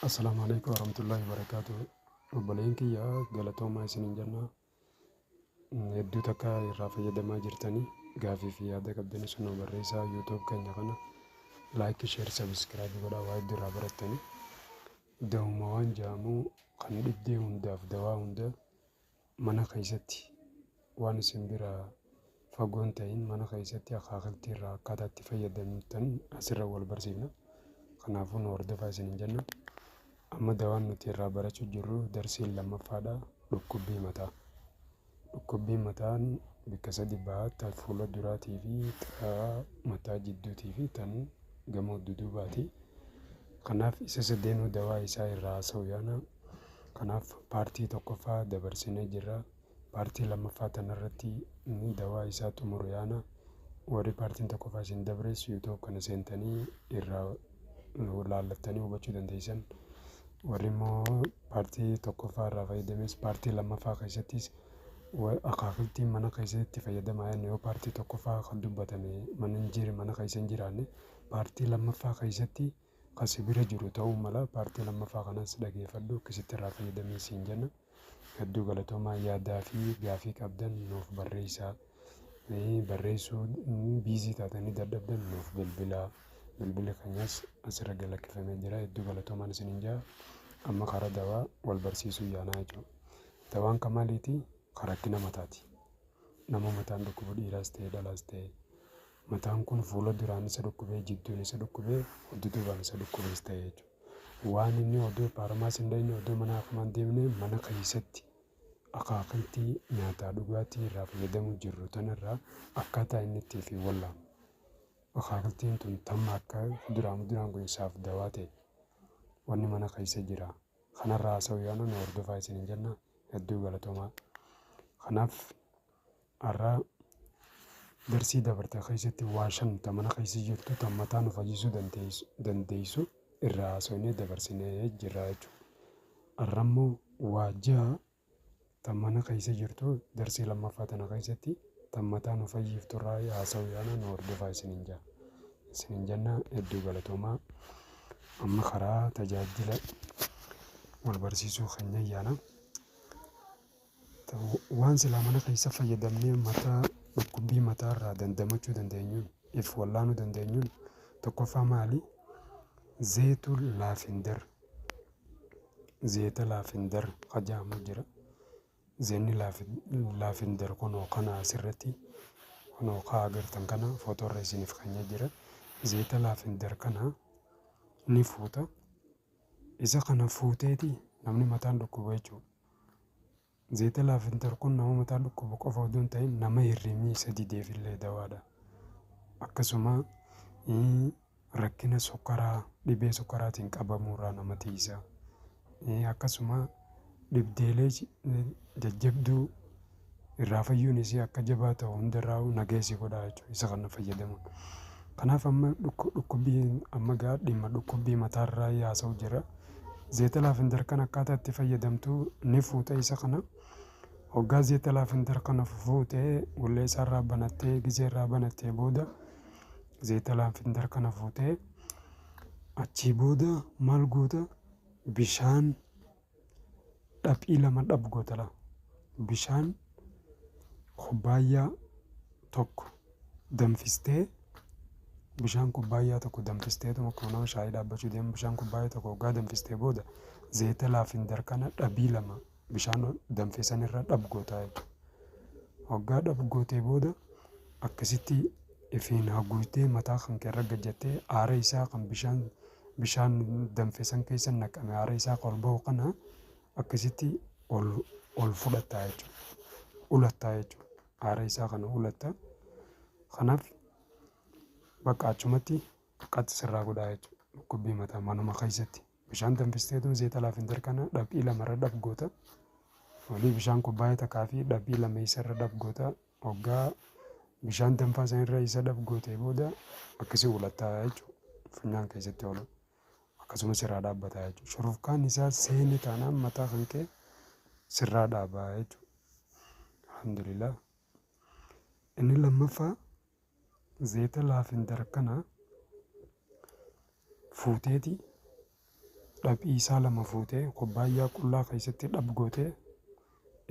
Assalaamu alaikum warahmatullahi wabarakaatuh. Obboleen kiyya, galatoomaa isiniin jenna. Hedduu takka irraa fayyadamaa jirtanii, gaafii fi yaada qabdanis nu barreessaa. YouTube keenya kana like, share, subscribe godhaa, waa hedduu irraa barattanii. Dawuma waan jedhamu kan dhibdee hundaaf dawaa hunda mana keessatti, waan isin bira fagoon ta'in, mana keessatti akaakiltii irraa akkaataa itti fayyadamtan asirra wal barsiifna. Kanaafuu nu hordofaa isiniin jenna. Amma dawaan nuti irraa barachuu jirru darsiin lammaffaadha. Dhukkubbii mataa. Dhukkubbii mataan bakka sadi ba'a: tan fuula duraatii fi ta mataa jidduutii fi tan gama duduubaati. Kanaaf isa sadeenuu dawaa isaa irraa haasa'u yaana. Kanaaf paartii tokkoffaa dabarsinee jirra. Paartii lammaffaa tanarratti dawaa isaa xumuru yaana. Warri paartiin tokkoffaa isin dabres YouTube kana seentanii irraa laallattanii hubachuu dandeessan. Warri immoo paartii tokkoffaa irraa fayyadames, paartii lammaffaa keessattis akaakiltiin mana keessatti fayyadamaa jenne. Yoo paartii tokkoffaa kan dubbatame mana hin jirre, mana keessa hin jiraanne, paartii lammaffaa keessatti kan si bira jiru ta'uu mala. Paartii lammaffaa kanas dhageeffadhu, akkasitti irraa fayyadamii siin jenna. Hedduu galatoomaa. Yaadaa fi gaafii qabdan nuuf barreessaa. Barreessuu busy taatanii dadhabdan nuuf bilbilaa. Bilbilli keenyas asirra galakkifamee jira. Hedduu galatoomaan isiniin jaa. Amma karaa dawaa wal barsiisuu yaanaa jechuudha. Dawaan kan maaliiti? Kan rakkina mataati. Nama mataan dhukkubu, dhiiraas ta'e dhalaas ta'e, mataan kun fuula duraan isa dhukkubee, jidduun isa dhukkubee, duubaan isa dhukkubees ta'e jechuudha. Waan inni odoo pharmacy hin dhaqne, odoo mana hakimaa hin deemne, mana keessatti akaakiltii nyaataa dhugaatii irraa fayyadamuu jirru tanarraa akkaataa inni itti fi wallaanu. Akaakiltiin tun tamma akka kuduraa muduraan kun isaaf dawaa ta'e wanni mana keessa jira. Kanarraa haasa'u yaana, nu hordofaa isiniin jenna. Hedduu galatoomaa. Kanaaf har'a darsii dabarte keessatti waa shan ta mana keessa jirtu tan mataa nu fayyisuu dandeessu irraa haasofnee dabarsinee jirra jechuudha. Har'a immoo waa jaha tan mana keessa jirtu darsii lammaffaa tana keessatti tan mataa nu fayyiftu irraa haasa'u yaana, nu hordofaa isiniin jenna. Isiniin jenna, hedduu galatoomaa. Amma karaa tajaajila wal barsiisuu keenya yaana. Waan silaa mana keessa fayyadamnee mataa, dhukkubbii mataa irraa dandamachuu dandeenyuun, if wallaanuu dandeenyuun, tokkoffaa maali? Zeetu lavender. Zeeta lavender jedhamu jira. Zeenni lavender kunoo kana asirratti kunoo kaa agartan kana footoo irra isiniif keenyee jira. Zeeta lavender kana ni fuuta. Isa kana fuuteeti namni mataan dhukkubu jechuudha. Zeeta lavender kun nama mataan dhukkubu qofa odoo hin ta'in, nama hirribni isa dideefillee dawaadha. Akkasuma rakkina sukkaraa, dhibee sukkaraatiin qabamuurraa nama tiisa. Akkasuma dhibdeelee jajjabduu irraa fayyuun isii akka jabaa ta'u hundarraa nageessi godha jechuudha isa kana fayyadamuun. Kanaaf amma dhukkubbii, amma gaa dhimma dhukkubbii mataarraa haasa'u jira. Zeeta lavender kana akkaataa itti fayyadamtu, ni fuuta isa kana. Hoggaa zeeta lavender kana fuutee, hullee isaarraa banattee, gizee irraa banattee booda, zeeta lavender kana fuutee achii booda maal goota? Bishaan dhaphii lama dhab goota laa. Bishaan kubbaayyaa tokko danfistee, bishaan kubbaayyaa tokko danfisteetuma, akkuma nama shaayii dhaabbachuu deemu, bishaan kubbaayyaa tokko hoggaa danfistee booda, zeeta lavender kana dhabii lama bishaan danfe sanirra dhab gootaa jechuudha. Hoggaa dhab gootee booda, akkasitti ifiin haguugdee mataa kan kee irra gajjattee, aara isaa kan bishaan danfe san keessa naqame, aara isaa ol bahu kana akkasitti ol ol fudhattaa jechuudha. Ulattaa jechuudha. Aara isaa kana ulatta. Kanaaf bakka achumatti qaxi sirraa godhaa jechuudha. Dhukkubbii mataa manuma keessatti. Bishaan danfisteetu zeeta lavender kana dhaphii lamarra dhab goota. Walii bishaan kubbaayyaa takkaa fi dhaphii lama isarra dhab goota. Hoggaa bishaan danfaa sanirra isa dhab gootee booda, akkasii ulattaa jechuudha. Funyaan keessatti oolu. Akkasuma sirraa dhaabbataa jechuudha. Shurufkaan isaa seene taanaan mataa kan kee sirraa dhaabaa jechuudha. Alhamdulillah. Inni lammaffaa, zeeta lavender kana fuuteeti Dhaphii isaa 2 fuutee kubbaayyaa qullaa keessatti dhab gootee,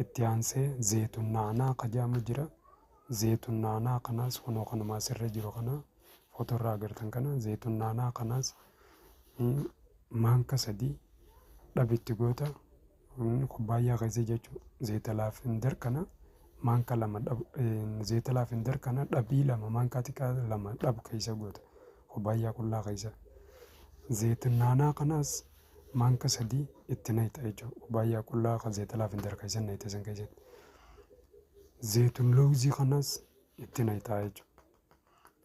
itti aansee zeetun naanaa ka jedhamu jira. Zeetun naanaa kanaas kunoo kanuma asirra jiru kana, footoo irraa agartan kana, zeetun naanaa kanaas maanka 3 dhab itti goota kubbaayyaa keessa jechuudha. Zeeta laafindar kana maanka 2 dhab, zeeta laafindar kana dhabii 2, maankaa xiqqaa 2 dhab keessa goota kubbaayyaa qullaa keessa. Zeetun naanaa kanaas maanka 3 itti naqxa jechuudha. Kubbaayyaa qullaa kan zeeta laafindar keessa naqxe san keessatti. Zeetun loowzii kanaas itti naqxa jechuudha.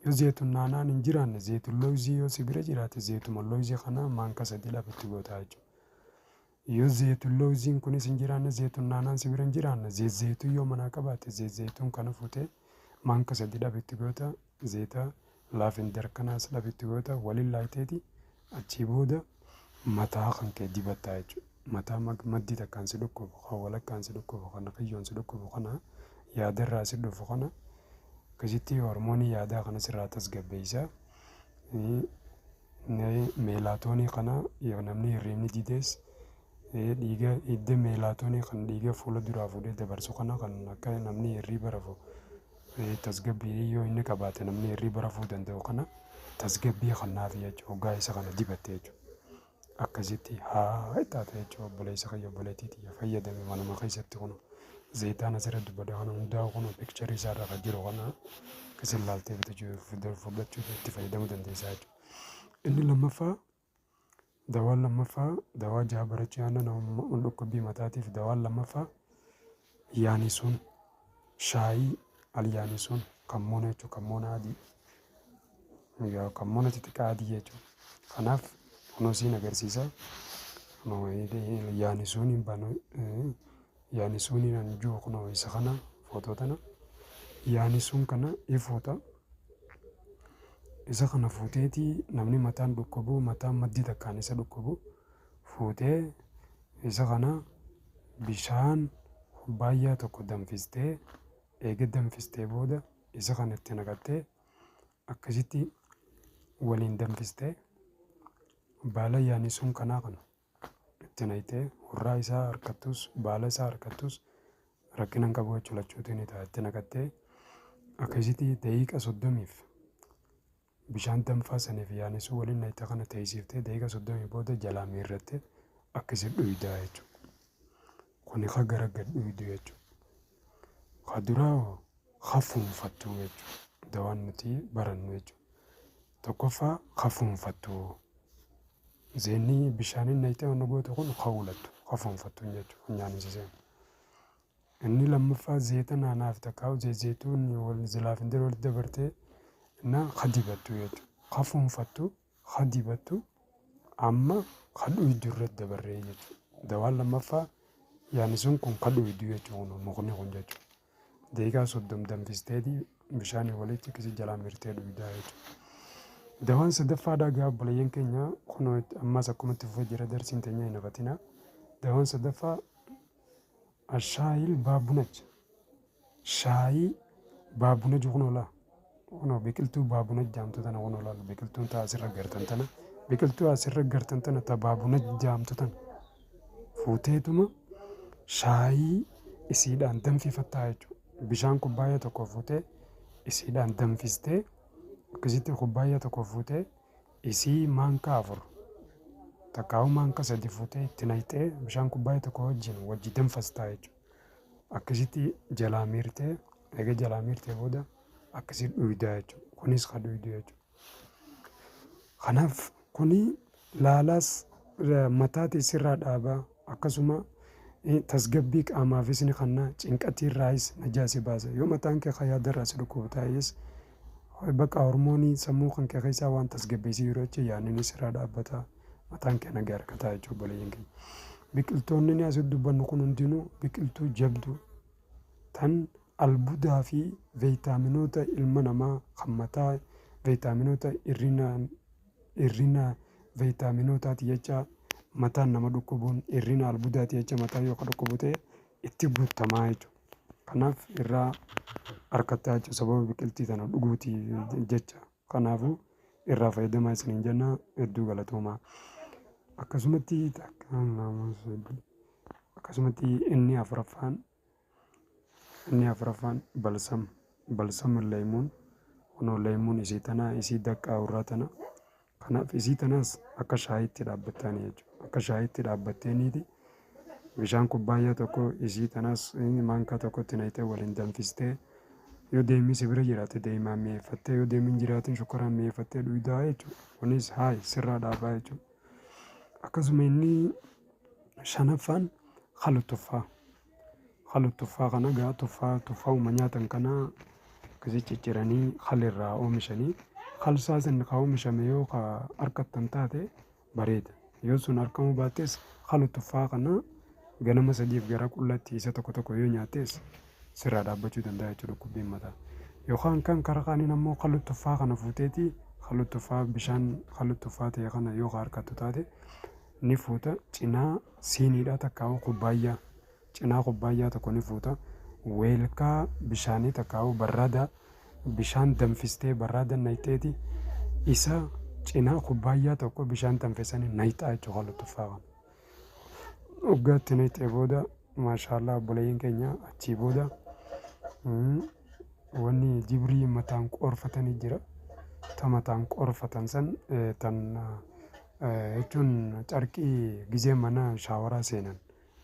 Yoo zeetun naanaan hin jiraanne, zeetun loowzii yoo si bira jiraate, zeetuma loowzii kana maanka 3 dhab itti goota jechuudha. Yoo zeetun loowziin kunis hin jiraanne, zeetun naanaan si bira hin jiraanne, zeetuun yoo manaa qabaatte, zeetuun kana fuutee maanka 3 dhab itti goota. Zeeta laafindar kanaas dhab itti goota, waliin laayiteeti achii booda mataa kan kee dibattaa jechuudha. Mataa maddii takkaan si dhukkubu, kan walakkaan si dhukkubu, kan kiyyoon si dhukkubu kana, yaadarraa si dhufu kana, akkasitti hormoonii yaadaa kana sirraa tasgabbeessa. Meelaatoonii kana yoo namni hirribni didees, dhiiga hidda meelaatoonii kan dhiiga fuula duraa fuudhee dabarsu kana, kan akka namni hirriba rafu tasgabbii yoo inni qabaate namni hirriba rafuu danda'u kana tasgabbii kanaaf jechuudha, hoggaa isa kana dibatte jechuudha. Akkasitti haa taate jechuudha. Obboleessa kiyya, obboleettii tiyya, fayyadame manuma keessatti. Kun zeetaan asirra dubbadhe kana hundaa kun picture isaarra kan jiru kana akkasin laaltee bitachuu, fudhachuu, itti fayyadamuu dandeessaa jechuudha. Inni lammaffaa, dawaan lammaffaa, dawaa jaha barachuu yaadna nama dhukkubbii mataatiif, dawaan lammaffaa yaanisuun, shaayii alyaanisuun, kammoona jechuudha, kammoona adii, kammoona xixiqqaa adii jechuudha. Kanaaf kunoo siin agarsiisa. Yaanisuun banu, yaanisuun an jiru kunoo isa kana, footoo tana, yaanisuun kana ifuuta. Isa kana fuuteetii namni mataan dhukkubu, mataan maddii takkaan isa dhukkubu, fuutee isa kana bishaan kubbaayyaa tokko danfistee, eega danfistee booda isa kana itti naqattee, akkasitti waliin danfistee, baala yaanisuun kanaa kana itti naqxee, hurraa isaa harkattus, baala isaa harkattus rakkina hin qabu jechuudha, lachuutu ni ta'a. Itti naqattee akkasitti daqiiqa 30f bishaan danfaa saniif yaanisuu waliin naqxe kana teessifte, daqiiqa 30 booda jalaa miirratte akkasitti dhuydaa jechuudha. Kuni ka gara gad dhuydu jechuudha. Ka duraa ka fuunfattu jechuudha. Dawaan nuti barannu jechuudha. Tokkoffaa ka fuunfattu. Zeenni bishaaniin naqxee waan gootu kun ka ulattu, ka fuunfattu jechuudha. Funyaanisiseen. Inni lammaffaa zeeta naanaaf takkaa'u zeetuun wal zilaafindee walitti dabartee na ka dibattu jechuudha. Ka fuunfattu, ka dibattu, amma ka dhuydu irratti dabarree jechuudha. Dawaan lammaffaa yaanisuun kun ka dhuydu jechuudha, mukni kun jechuudha. Daqiiqaa 30 danfisteeti bishaanii walitti akkasii jalaa mirtee dhuydaa jechuudha. Dawaan sadaffaadhaa gaa obboleeyyan keenya, kunoo ammas akkuma itti fufee jira darsiin teenya, hin hafatina. Dawaan sadaffaa ashaayil baabunaj, shaayii baabunaj, kunoo laa, kunoo biqiltuu baabunaj jaamtu tana, kunoo laal, biqiltuun taa asirra gartan tana, biqiltuu asirra gartan tana ta baabunaj jaamtu tana fuuteetuma shaayii isiidhaan danfifattaa jechuudha. Bishaan kubbaayyaa tokko fuutee isiidhaan danfistee, akkasitti kubbaayyaa tokko fuutee isii maankaa 4 takkaa'u maankaa 3 fuutee itti naqxee bishaan kubbaayyaa tokko wajjin wajji danfastaa jechuudha. Akkasitti jalaa miirtee, eega jalaa miirtee booda akkasitti dhuydaa jechuudha. Kunis ka dhuydu jechuudha. Kanaaf kuni laalaas mataati sirraa dhaabaa, akkasuma tasgabbii qaamaafis ni kanna, cinqatii irraayis najaa si baasa. Yoo mataan kee kan yaadarraa si dhukkubu taa'es, bakka hormoonii sammuu kan kee keessaa waan tasgabbeessii yeroo jecha yaadni sirraa dhaabbata, mataan kee nagaa argataa jechuudha, obboleeyyan keenya. Biqiltoonni ni asitti dubbannu kun hundinuu biqiltuu jabduu tan albuudaa fi veeyitaaminoota ilma namaa kan mataa, veeyitaaminoota hir'ina veeyitaaminootaati jecha mataan nama dhukkubuun, hir'ina albuudaati jecha mataa yoo ka dhukkubu ta'e itti guutamaa jechuudha. Kanaaf irraa harkattaa jechuudha sababa biqiltii tana dhuguutii jecha. Kanaafuu irraa fayyadamaa isiniin jenna, hedduu galatoomaa. Akkasumatti akkasumatti inni afuraffaan balsam, balsam leemuun. Kunoo leemuun isii tana, isii daqqaa irraa tana. Kanaaf isii tanaas akka shaayiitti dhaabbattanii jechuudha. Akka shaayiitti dhaabbatteeniiti bishaan kubbaayyaa tokko isii tanaas maankaa tokkotti naqxee waliin danfistee, yoo deemni si bira jiraate deemaan mi'eeffattee, yoo deemni hin jiraatin shukkaraan mi'eeffattee dhugdaa jechuudha. Kunis haay sirraa dhaabaa jechuudha. Akkasuma inni shanaffaan halu tuffaa. Halu tuffaa kana gaa tuffaa tuffaa'uma nyaatan kana akkasii cicciranii hal irraa oomishanii, halsaa san ka oomishame yoo ka harkattan taate bareeda. Yoo sun argamuu baattes halu tuffaa kana ganama sadiif gara qullatti isa tokko tokko yoo nyaattes sirraa dhaabbachuu danda'a jechuudha dhukkubbiin mataa. Yookaan kan karaa kaaniin ammoo halu tuffaa kana fuuteeti, halu tuffaa bishaan halu tuffaa ta'e kana yoo ka harkattu taate ni fuuta, cinaa siiniidha takkaa'u kubbaayyaa, cinaa kubbaayyaa tokko ni fuuta, weelkaa bishaanii takkaa'u barraada bishaan danfistee barraada naqxeeti isa cinaa kubbaayyaa tokko bishaan danfisanii naqxaa jechuudha halu tuffaa kana. Waggaatti naqxee booda, maashaallah, obboleeyyiin keenya, achii booda wanni jibrii mataan qoorfatanii jira. Ta mataan qoorfatan san tan jechuun carqii gizee mana shaawaraa seenan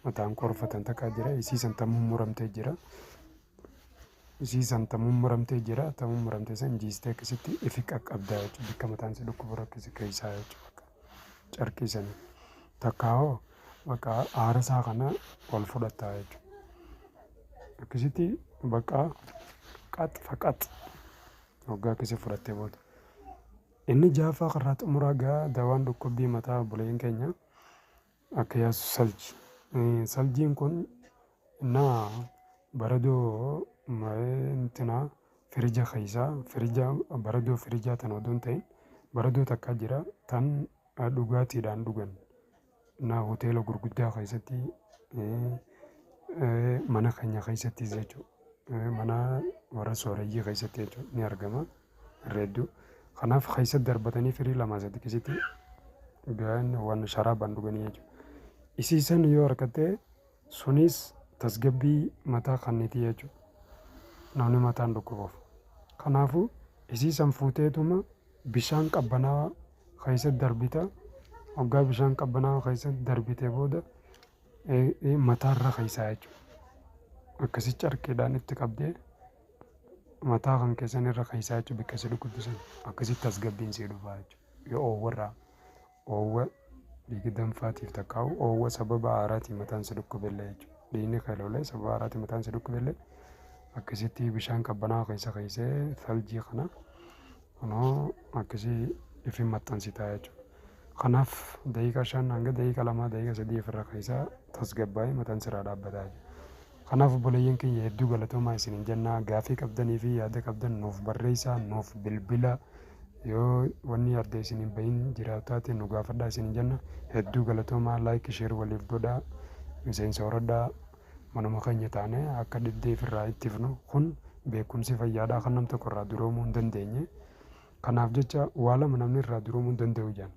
mataan qoorfatan takka jira. Isii san ta mummuramtee jira. Isii san ta mummuramtee jira. Ta mummuramtee san jiistee akkasitti ifi qaqqabdaa jechuudha. Bakka mataan si dhukkubu rakkisi keessaa jechuudha. Carqii sanii. Takkaa hoo bakka aara isaa kana ol fudhattaa jechuudha. Akkasitti bakka qax faqax waggaa akkasii fudhattee booda. Inni ja'affaa karaa xumuraa gaa dawaan dhukkubbii mataa obboleeyyiin keenya akka yaasu salji. Saljiin kun naa baradoo intina firija keessaa, firija baradoo firijaa tan odoo hin ta'in baradoo takka jira tan dhugaatiidhaan dhugan, na hoteela gurguddaa keessatti, mana keenya keessattis jechuudha. Mana warra sooreyyii keessatti jechuudha ni argama irra hedduu. Kanaaf keessatti darbatanii firii lamaa sadi keessatti gaan waan sharaabaan dhuganii jechuudha. Isii san yoo argatte sunis tasgabbii mataa kanniiti jechuudha. Namni mataan dhukkubuuf. Kanaafuu isii san fuuteetuma bishaan qabbanaawaa keessatti darbita. Waggaa bishaan qabbanaawaa keessatti darbite booda mataarra keessaa jechuudha. Akkasi carqiidhaan itti qabdee mataa kan keessan irra keessaa jechuudha bakka si dhukkubbisan, akkasitti tasgabbiin sii dhufaa jechuudha. Yoo oowwarraa oowwa dhiiga danfaatiif takkaa'u oowwa sababa aaraatiin mataan si dhukkubellee jechuudha. Dhiigni kan lolee sababa aaraatiin mataan si dhukkubellee akkasitti bishaan qabbanaawaa keessa keessee saljii kana kunoo akkasii ifi maxxansitaa jechuudha. Kanaaf daqiiqaa 5 hanga daqiiqaa 2, daqiiqaa 3 ofirra keessaa tasgabbaa'ee mataan sirraa dhaabbataa jechuudha. Kanaaf obboleeyyan keenya, hedduu galatoomaa isiniin jennaa. Gaafii qabdanii fi yaada qabdan nuuf barreessaa, nuuf bilbila, yoo wanni adda isin hin bahin jiraatu taate nu gaafadhaa isiniin jenna. Hedduu galatoomaa, like, share waliif godhaa, miseensa horadhaa. Manuma keenya taane akka dhibdee ofirraa ittifnu kun beekumsi fayyaadhaa kan nam tokko irraa duroomuu hin dandeenye. Kanaaf jecha waa lama namni irraa duroomuu hin danda'u jedhan: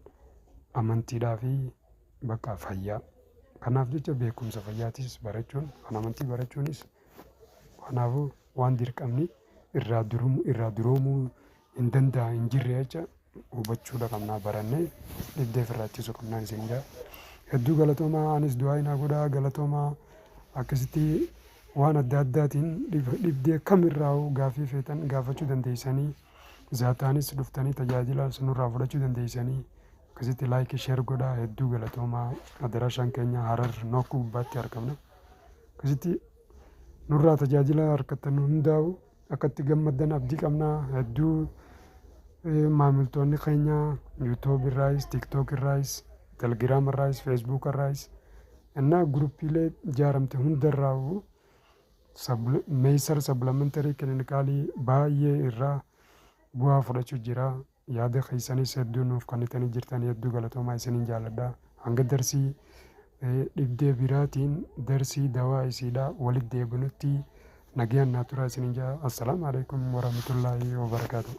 amantiidhaa fi bakka fayyaa. Kanaaf jecha beekumsa fayyaatis barachuun kan amantii barachuunis kanaafuu waan dirqamni irraa duroomuu hin danda'a hin jirre jecha hubachuudha qabnaa, barannee dhibdee ofirraa ittisuu qabnaan isin jaa. Hedduu galatoomaa, anis du'aa naa godhaa, galatoomaa. Akkasitti waan adda addaatiin dhibdee kamirraa gaafii feetan gaafachuu dandeessanii, zaataanis dhuftanii tajaajila nurraa fudhachuu dandeessanii. Akkasitti like, share godhaa. Hedduu galatoomaa. Addaraashaan keenya Harar Nokkuu gubbaatti argamna. Akkasitti nurraa tajaajila harkattan hundaa'u akkatti gammaddan abdii qabna. Hedduu maamiltoonni keenya YouTube irraayis, TikTok irraayis, Telegram irraayis, Facebook irraayis innaa guruppiilee ijaaramte hundarraa Meesar supplementary clinicalii baay'ee irraa bu'aa fudhachuu jira. Yaada keessanis hedduu nuuf kennitanii jirtan, hedduu galatoomaa, isiniin jaalladha. Hanga darsii dhibdee biraatiin, darsii dawaa isiidha walitti deebinutti nagayaan naa turaa isiniin jaa. Assalaamu alaikum warahmatullaahi wabarakaatuh.